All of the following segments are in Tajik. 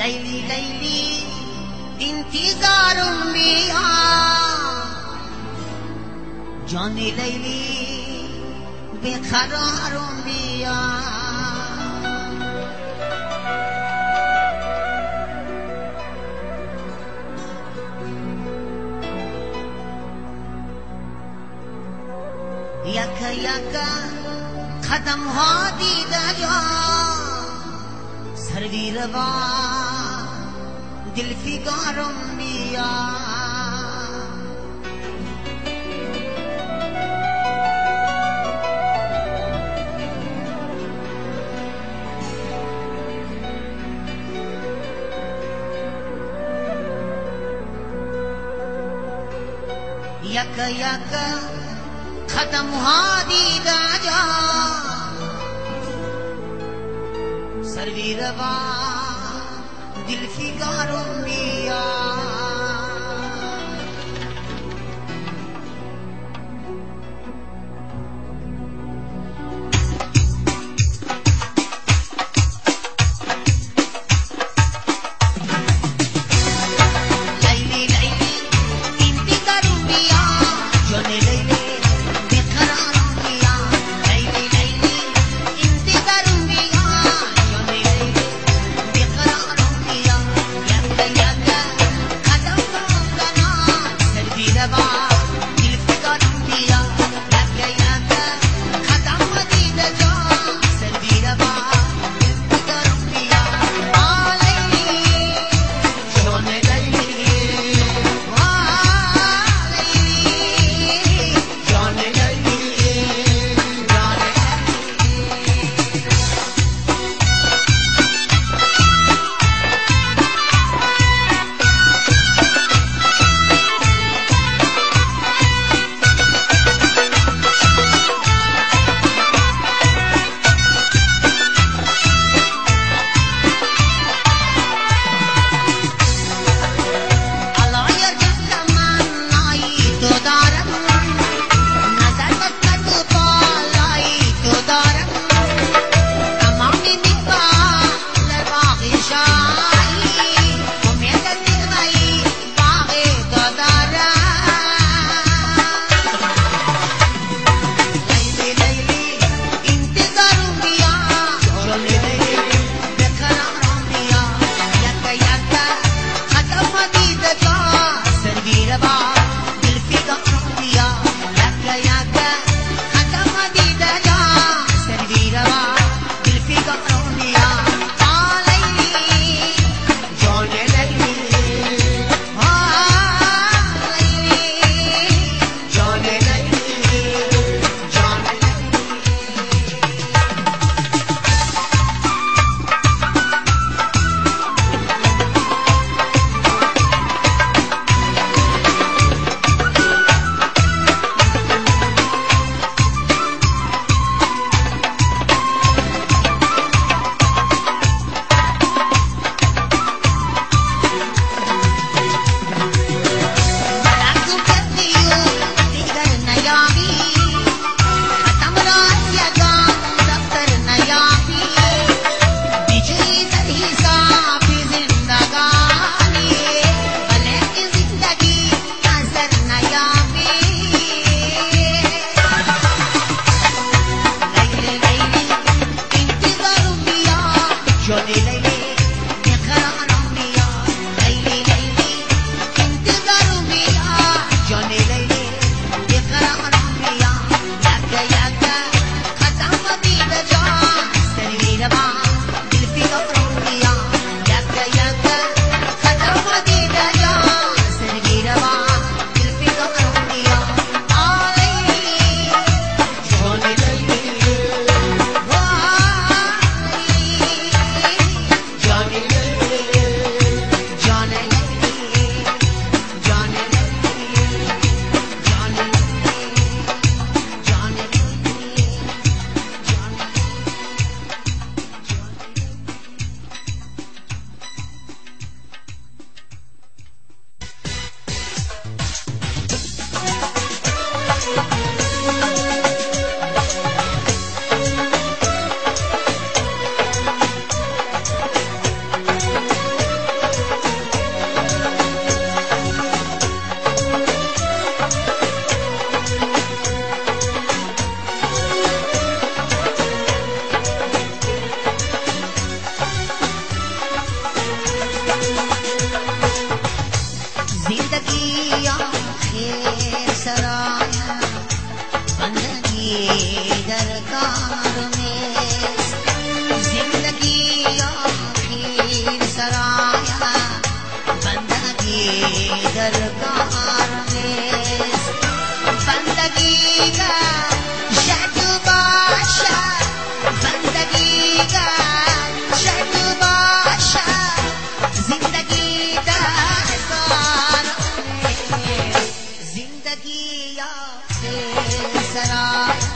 لیلی لیلی انتظارم بیا جان لیلی بیقرارم بیا یک یک قدم ها دیده جا سروی روا دل فگارم بیا یک یک قدم ها دیده جا سروی روا دل فگارم بیا لیلی لیلی انتظارم بیا جان لیلی بیقرارم بیا لیلی لیلی انتظارم بیا جان لیلی بیقرارم بیا یک یک قدم بزنا سروی روا دل فگارم بیا یک یک قدم دیده جا سروی روا دل فگارم بیا لیلی جان لیلی لیلی جان لیلی جان لیلی. الایار تمنایی تو دارم نظر بس تو بالایی تو دارم تمام نگاه باغ شاهی امید نگاهی باغ تو دارم لیلی لیلی انتظارم بیا جان لیلی بیقرارم بیا یک یک قدم دیده جا سروی روا دل فگارم بیا یک یک قدم دیده جا سروی روا دل فگارم بیا لیلی جان لیلی لیلی جان لیلی جان لیلی. ملک کردیو دیگر نیابی ختم را یگان دفتر نیابی بجلی در حساب زندگانی فلک زندگی نظر نیابی لیلی لیلی انتظارم بیا جان لیلی بیقرارم بیا لیلی لیلی انتظارم بیا جان لیلی بیقرارم بیا یک یک قدم دیده جا سروی روا دل فگارم بیا یک یک قدم دیده جا سروی روا دل فگارم بیا لیلی جان لیلی لیلی جان لیلی. जिंदगी दरकार जिंदगी सराया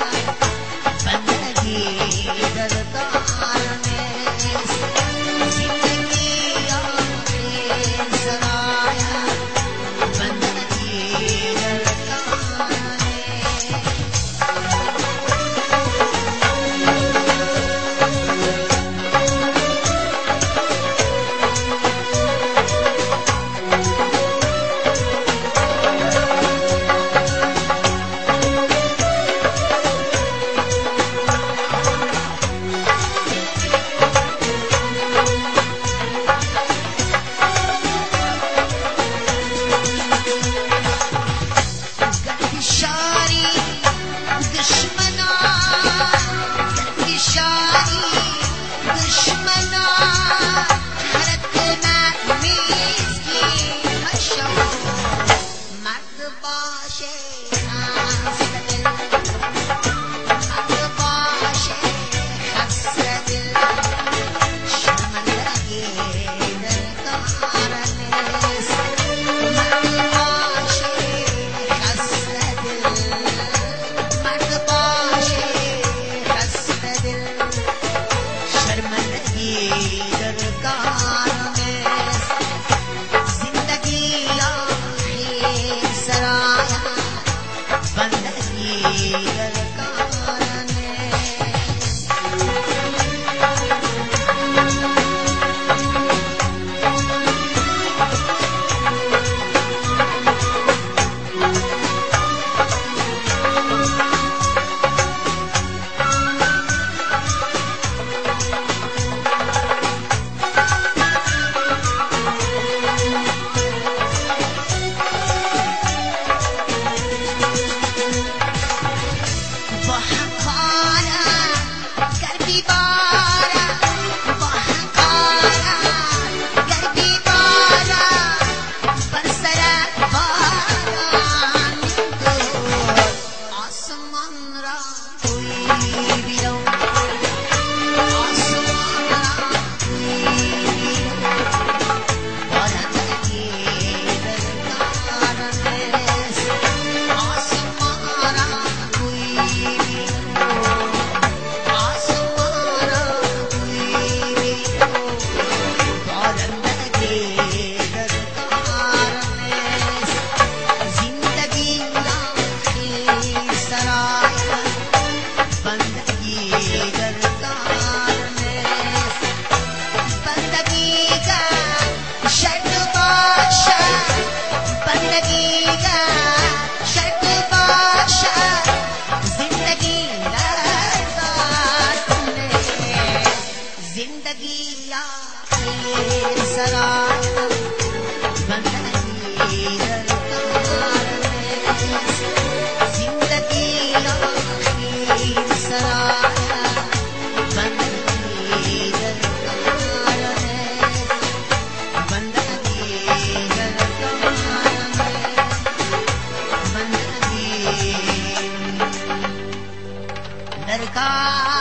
बंदगी दरकार जिंदगी सराया बंदगी दरकार। दरकार।